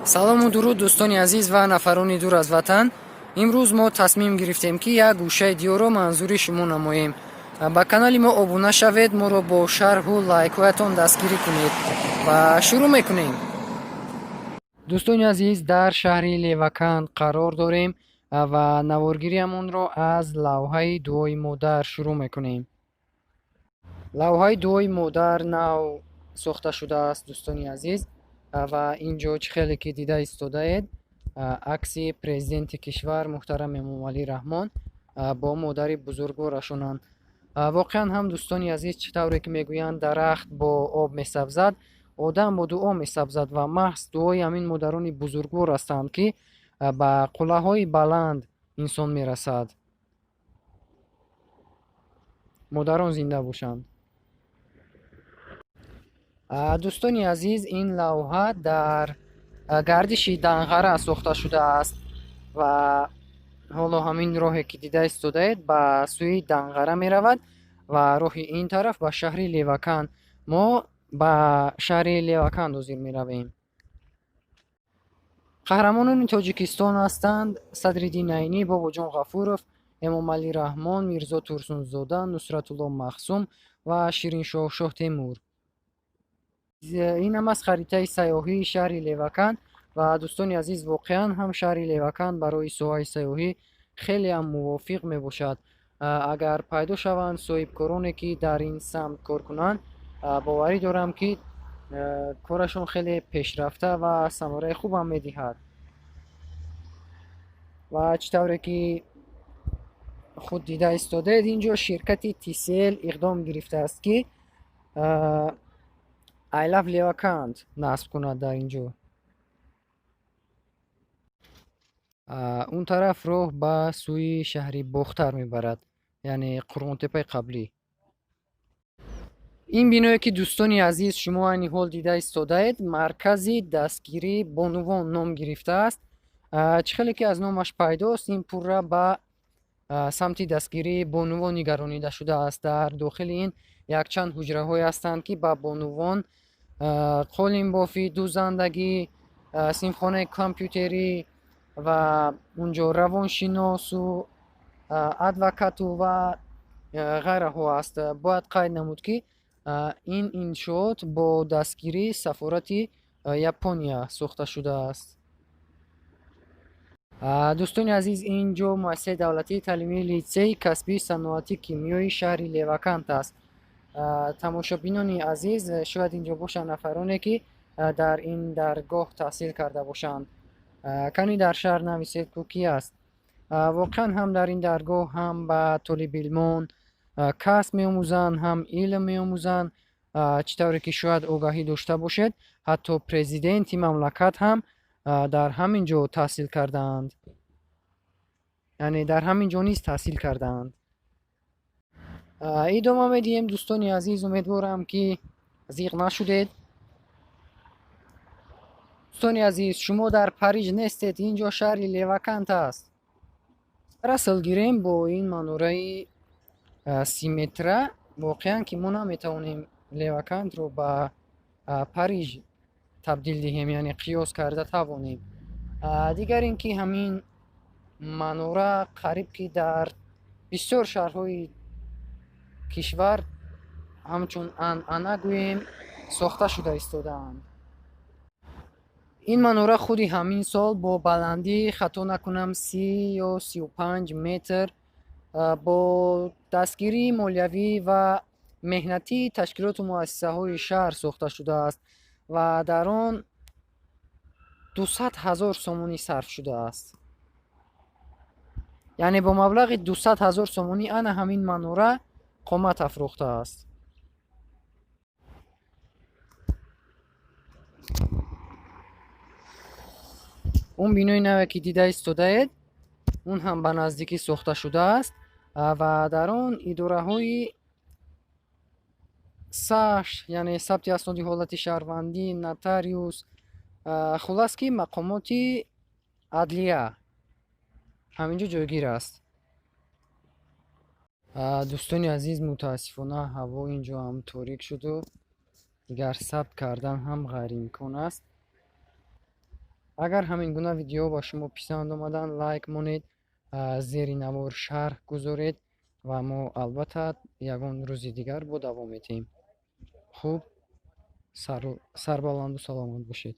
Салому дуруд, дӯстони азиз ва нафарони дур аз ватан. Имрӯз мо тасмим гирифтем, ки як гӯшаи диёрро манзури шумо намоем. Ба канали мо обуна шавед, моро бо шарҳу лайкҳоятон дастгирӣ кунед ва шурӯъ мекунем. Дӯстони азиз, дар шаҳри Леваканд қарор дорем ва наворгириамонро аз лавҳаи дуои модар шурӯъ мекунем. Лавҳаи дуои модар нав сохта шудааст, дӯстони азиз, ва ин ҷо чӣ хеле ки дида истодаед, акси президенти кишвар муҳтарам Эмомалӣ Раҳмон бо модари бузургворашонанд. Воқеан ҳам, дӯстони азиз, чӣ тавре ки мегӯянд, дарахт бо об месабзад, одам бо дуо месабзад, ва маҳз дуои ҳамин модарони бузургвор ҳастанд, ки ба қуллаҳои баланд инсон мерасад. Модарон зинда бошанд. Дӯстони азиз, ин лавҳа дар гардиши Данғара сохта шудааст ва ҳоло ҳамин роҳе ки дида истодаед, ба сӯи Данғара меравад ва роҳи ин тараф ба шаҳри Леваканд. Мо ба шаҳри Леваканд ҳозир меравем. Қаҳрамонони Тоҷикистон ҳастанд Садриддин Айнӣ, Бобоҷон Ғафуров, Эмомалӣ Раҳмон, Мирзо Турсунзода, Нусратулло Махсум ва Шириншоҳ Шоҳтемур. Инам аст харитаи сайёҳии шаҳри Леваканд. Ва дӯстони азиз, воқеан ҳам шаҳри Леваканд барои соҳаи сайёҳӣ хелеам мувофиқ мебошад. Агар пайдо шаванд соҳибкороне, ки дар ин самт кор кунанд, боварӣ дорам, ки корашон хеле пешрафта ва самараи хубам медиҳад. Ва чӣ тавре ки худ дида истодаед, ин ҷо ширкати TCL иқдом гирифтааст, ки I love Levakand насб кунад дар ин ҷо. Он тараф роҳ ба сӯи шаҳри Бохтар мебарад, яъне Қурғонтеппаи қаблӣ. Ин биное, ки, дӯстони азиз, шумо айни ҳол дида истодаед, маркази дастгирии бонувон ном гирифтааст. Чӣ хеле ки аз номаш пайдост, ин пурра ба самти дастгирии бонувон нигаронида шудааст. Дар дохили ин якчанд ҳуҷраҳое ҳастанд, ки ба бонувон қолинбофӣ, дӯзандагӣ, синфхонаи компютерӣ ва унҷо равоншиносу адвокату ва ғайраҳо аст. Бояд қайд намуд, ки ин иншоот бо дастгирии сафорати Япония сохта шудааст. Дӯстони азиз, ин ҷо муассисаи давлатии таълимии литсеи касбии саноатӣ кимиёи шаҳри Левакант аст. Тамошобинони азиз, шояд ин ҷо бошанд нафароне, ки дар ин даргоҳ таҳсил карда бошанд. Кани дар шаҳр нависед, ку ки аст. Воқеан ҳам дар ин даргоҳ ҳам ба толибилмон касб меомӯзанд, ҳам илм меомӯзанд. Чӣ тавре ки шояд огаҳӣ дошта бошед, ҳатто президенти мамлакат ҳам дар ҳамин ҷо таҳсил кардаанд, яъне дар ҳамин ҷо низ таҳсил кардаанд. Идома медиҳем, дӯстони азиз. Умедворам, ки зиқ нашудед. Дӯстони азиз, шумо дар Париж нестед, ин ҷо шаҳри Левакант аст. Расл гирем, бо ин манораи 30 метра воқеан ки мо наметавонем Левакантро ба Париж табдил диҳем, яъне қиёс карда тавонем. Дигар ин ки ҳамин манора қариб ки дар бисёр шаҳрҳои кишвар ҳамчун анъана гӯем сохта шуда истодаанд. Ин манора худи ҳамин сол бо баландӣ, хато накунам, 30 ё 35 метр бо дастгирии молиявӣ ва меҳнатии ташкилоту муассисаҳои шаҳр сохта шудааст ва дар он 200 000 сомонӣ сарф шудааст. Яъне бо маблағи 200 000 сомонӣ ана ҳамин манора қомат афрохтааст. Он бинои наве, ки дида истодаед, он ҳам ба наздикӣ сохта шудааст ва дар он идораҳои САШ, яъне сабти асноди ҳолати шаҳрвандӣ, нотариус, хуллас ки мақомоти адлия ҳамин ҷо ҷойгир аст. Дӯстони азиз, мутаассифона, ҳаво ин ҷо ҳам торик шуду дигар сабт кардан ҳам ғайриимкон аст. Агар ҳамин гуна видео ба шумо писанд омаданд, лайк монед, зери навор шарҳ гузоред ва мо албатта ягон рӯзи дигар бо давом медиҳем. Хуб, сарбаланду саломат бошед.